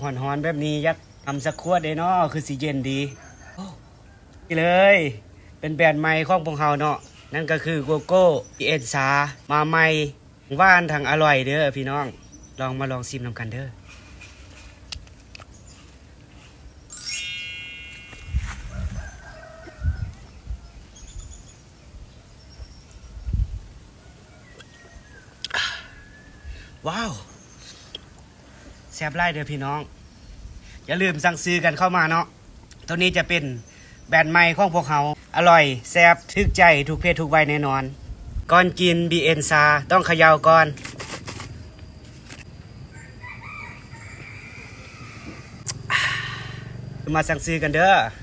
ຮ້ອນໆແບບນີ້ ຢາກນຳສັກຂວດເດ້ເນາະ ຄືຊິເຢັນດີ. ໂອ້ ນີ້ເລີຍ ເປັນແບຣນໃໝ່ຂອງພວກເຮົາເນາະ ນັ້ນກໍຄືໂກໂກ້ ບີເອັນຊາ ມາໃໝ່ ຫວານທັງອະລ່ອຍເດີ້ພີ່ນ້ອງ. ລອງມາລອງຊິມນຳກັນເດີ້. ວ້າວ ແຊບຫຼາຍເດີ້ພີ່ນ້ອງ. ຢ່າລືມສັ່ງຊື້ກັນເຂົ້າມາເນາະ. ໂຕນີ້ຈະເປັນແບຣນໃໝ່ຂອງພວກເຮົາ ອະລ່ອຍ ແຊບ ຖືກໃຈທຸກເພດທຸກໄວແນ່ນອນ. ກ່ອນກິນ ບີເອັນຊາ ຕ້ອງເຂົາເຍົາກ່ອນ. ມາສັ່ງຊື້ກັນເດີ້.